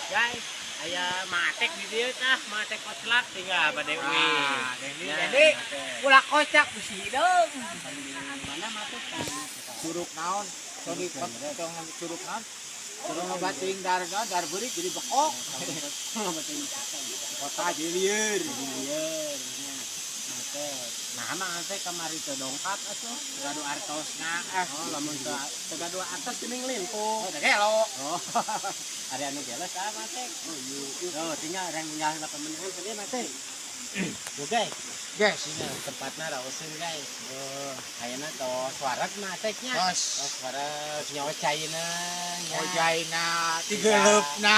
Guys, aya Matek di dieu tah, Matek koclak tinggal bade uih. Ah, Dendi, Ya, Dendi. Matek. Ulah kocak bisi hideung. Mana Matek? Curug naon? Sorry, tong curug naon? Curug loba teuing dar naon, dar beurit jadi bekok. Kota jadi lieur. Lieur nya. Matek. Nah, mah Matek kamari teu dongkap atuh. Gaduh artosna ah. Oh, lamun teu teu gaduh artos geuning lintuh. Oh, teh gelo. Oh, ada anu gelo saha Matek? Oh, iya. Oh, tinggal orang tinggal 8 menit tadi Matek. Tuh guys, Guys, ini tempatnya raoseun, guys. Oh, ayeuna tos wareg Mateknya. Tos. Tos wareg nyawa caina nya. Oh, jaina tigeleupna.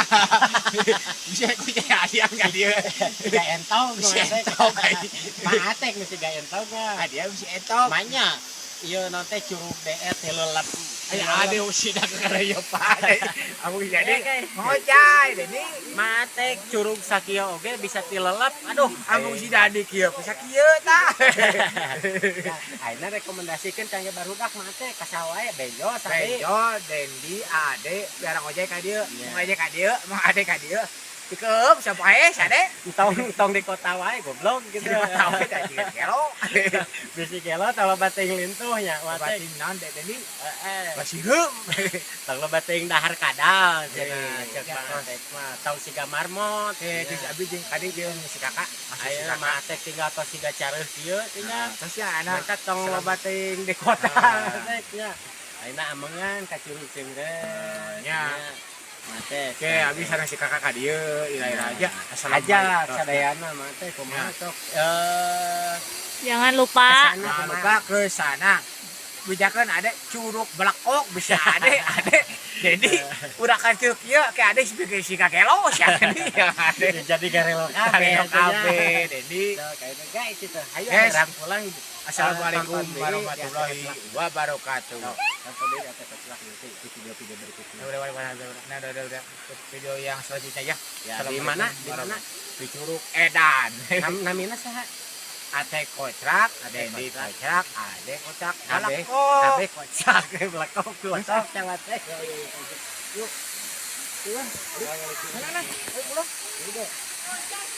Bisa ku adiang ka dieu. Siga entong. Bisa entong ka. Matek mesti siga entong mah. Ah, dia bisa entong. Manya ieu non teh curug deet tilelep. Aya ade usina kareyopan. Aku jadi Eh, guys. ngocai Deni. Matek curug sakieu oge bisa tilelep. Aduh, Amun si Dani kieu bisa kieu tah. Ayeuna rekomendasikeun kangge barudak Matek ka saha wae, Benjo sae. Benjo, Dendi, Ade, biar ngojek ka dieu, Iya. mau ngojek ka dieu, mau ade ka dieu. Dikeum siapa wae sade. Tong tong di kota wae goblok gitu. Jadi mah tahu teh jiga gelo. Bisi gelo tong loba teuing lintuh nya Matek. Bating naon deh Dendi? Heeh. Basireum. Tong loba teuing dahar kadal cenah Eh, ceuk ya, Matek mah. Tong siga marmot. Eh, terus abi jeung kadi jeung si kakak, masuk si Ayeuna kakak. Matek tinggal tos siga careuh kieu tinggal. Terus ya anak Maka tong loba teuing di kota Ah. Matek nya. Ayeuna amengan ka Curug Cengret. Nya. Matek. Oke, abi sareng si kakak ka dieu, ira-ira aja. Aja sadayana Matek kumaha sok Jangan lupa kesana Jangan kumaha? Lupa ke sana. Bijakan ada curug belakok bisa ade ade. Jadi udah kan kieu kieu ke ade sebagai si kakelo sia nih ya ade. Jadi garelo kabeh. Garelo kabeh, Dedi. Kayak guys itu. Ayo Guys. orang pulang. Assalamualaikum Tonton deui, warahmatullahi di wabarakatuh. Tonton deui di Atas nanti di video-video berikutnya. Udah, nah, udah. Video yang selanjutnya ya. Ya, di mana? Di mana? Di Curug Edan. Namina saha? Ate kocrak, Ate Dendi kocrak. Kocrak, Ade kocak, Abe, Belakok. Abe kocak, belakok, belakok, yang ate. Yuk. Yuk. Mana, mana? Ayo pulang. Udah.